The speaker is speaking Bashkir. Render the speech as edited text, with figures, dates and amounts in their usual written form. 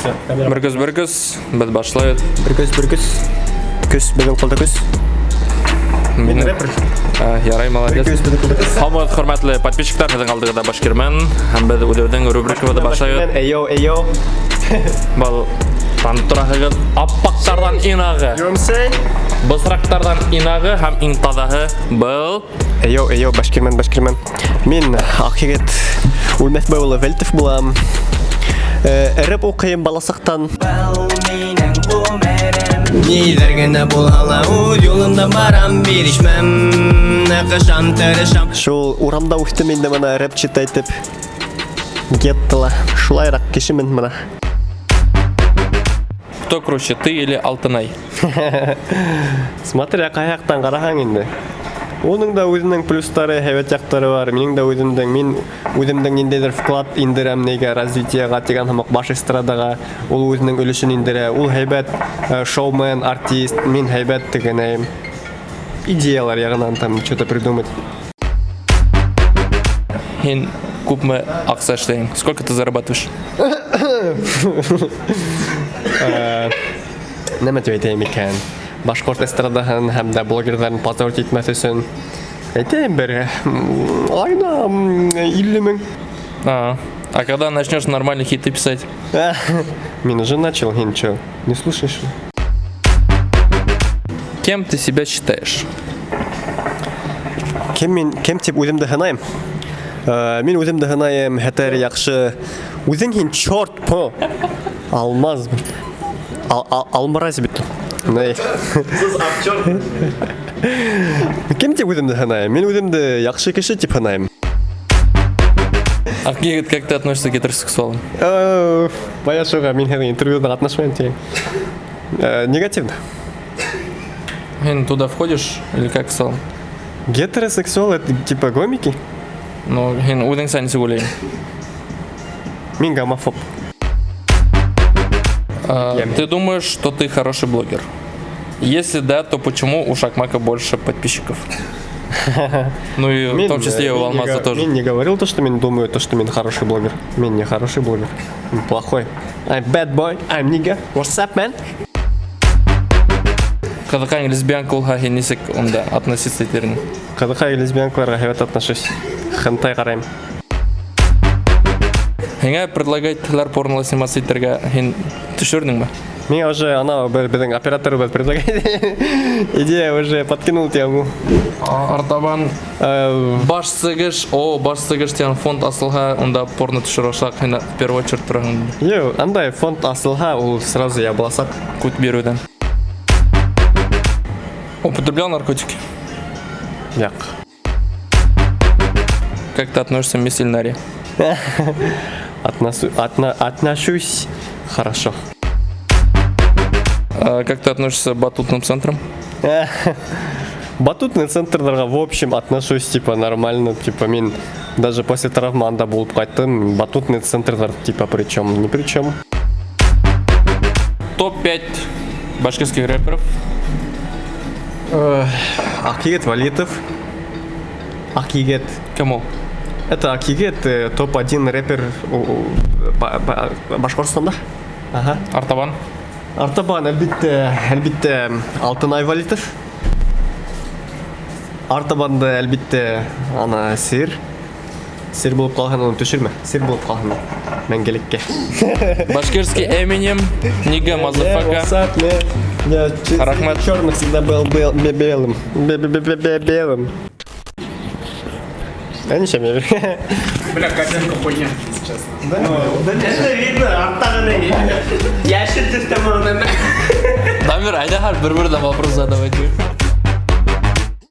Все, камера. Бер көс, бер көс, беҙ башлайбыҙ. Бер көс, бер көс. Көс, беҙҙең ҡулда көс. Мин рэпер. А, ярай, молодец. Көс, беҙҙең ҡулда көс. Һаумыһығыҙ, хөрмәтле подписчиктар, һеҙҙең алдығыҙҙа Башкирмен һәм беҙ үҙебеҙҙең рубрикабыҙҙы башлайбыҙ. Эйо, эйо. Был танып тораһығыҙ, аппаҡтарҙан иң ағы, You know what I'm saying? бысраҡтарҙан иң ағы һәм иң таҙаһы был Эйо, эйо, Башкирмен, Башкирмен. Мин Аҡ егет Үлмәҫбай улы Вәлитов булам. Рэп уҡыйым баласаҡтан. Ниҙәр генә булһа ла, үҙ юлымда барам, бирешмәм, ныҡышам, тырышам. Шул урамда үҫтем инде мына рэп читать итеп. Геттола. Шулайыраҡ кешемен мына. Кто круче, ты или Алтынай? Смотря ҡай яҡтан ҡараһаң инде. Уның да үҙенең плюстары, һәйбәт яҡтары бар. Минең дә үҙемдең, мин үҙемдең ниндәйҙер вклад индерәм нигә развитиеға тигән һымаҡ баш эстрадаға. Ул үҙенең өлөшөн индерә. Ул һәйбәт шоумен, артист, мин һәйбәт тегенәйем. Идеялар яғынан там что-то придумать. Һин күпме аҡса эшләйһең? Сколько ты зарабатываешь? Нәмә тип әйтәйем икән? Башҡорт эстрадаһын һәм дә блогерҙарын позорить итмәҫ өсөн әйтәйем бер айына 50 мең. А когда начнешь нормальные хиты писать? Мин уже начал, һин чё, не слушаешь? Кем ты себя считаешь? Кем мин, кем тип үҙемде һанайым? Мин үҙемде һанайым хәтәр яҡшы. Үҙең һин черт по. Алмаз. Алмразь бит. Ней. Кем тип үҙемде һанайым? Мин үҙемде яҡшы кеше тип һанайым. Аҡ егет, как ты относишься к гетеросексуалам? Бая шуға мин һеҙҙең интервьюҙа ҡатнашмайым тигән. Негативно. Һин туда входишь или как в целом? Гетеросексуал — это типа гомики? Ну, һин үҙеңсә нисек уйлайһың? Мин гомофоб. А, ты думаешь, что ты хороший блогер? Если да, то почему у Шакмака больше подписчиков? Ну и в том числе и у Мин не Алмаза тоже. Мин не говорил то, что мин думаю, то, что мин хороший блогер. Мин не хороший блогер. Мин плохой. I'm bad boy, I'm nigga. What's up, man? Ҡыҙыҡайың лесбиянка булһа, һин нисек унда относиться итер инең? Ҡыҙыҡай лесбиянкаларға һәйбәт отношусь. Хентай ҡарайым. Һиңә предлагать порно сниматься итергә, һин төшөр инеңме? Миңә уже анау бер беҙҙең операторыбыҙ предлагает. Идея уже подкинул тему. Артабан баш сығыш, о, баш сығыш тигән фонд асылһа, унда порно төшөрә башлаһаҡ, һин в первую очередь тораһың. Юҡ, андай фонд асылһа, ул сразу ябыласаҡ. Күт биреүҙән. Употреблял наркотики? Юҡ. Как ты относишься к мисс Ильнаре? Отношусь хорошо. А как ты относишься к батутным центрам? Батутный центрҙарға в общем отношусь типа нормально, типа мин даже после травмы анда булып ҡайттым, батутный центрҙар типа причем, ни при чем. Топ-5 башкирских рэперов. Аҡ егет Валитов. Аҡ егет. Кому? Это Аҡ егет, топ-1 рэпер Башҡортостанда. Ага. Артабан. Артабан, әлбиттә, әлбиттә, Алтынай Валитов. Артабанды, әлбиттә, ана сер. Сер булып ҡалһын, уны төшөрмә. Сер булып ҡалһын. Мәңгелеккә. Башкирский Эминем. Нига Мазафака. Я Рәхмәт. Черных всегда был белым. Белым. А ничем я. Бля, картинка хуйня, если честно. Это видно, арттағыны. Йәшел төҫтә моның. Дамир, айда бер-берҙән вопрос задавать.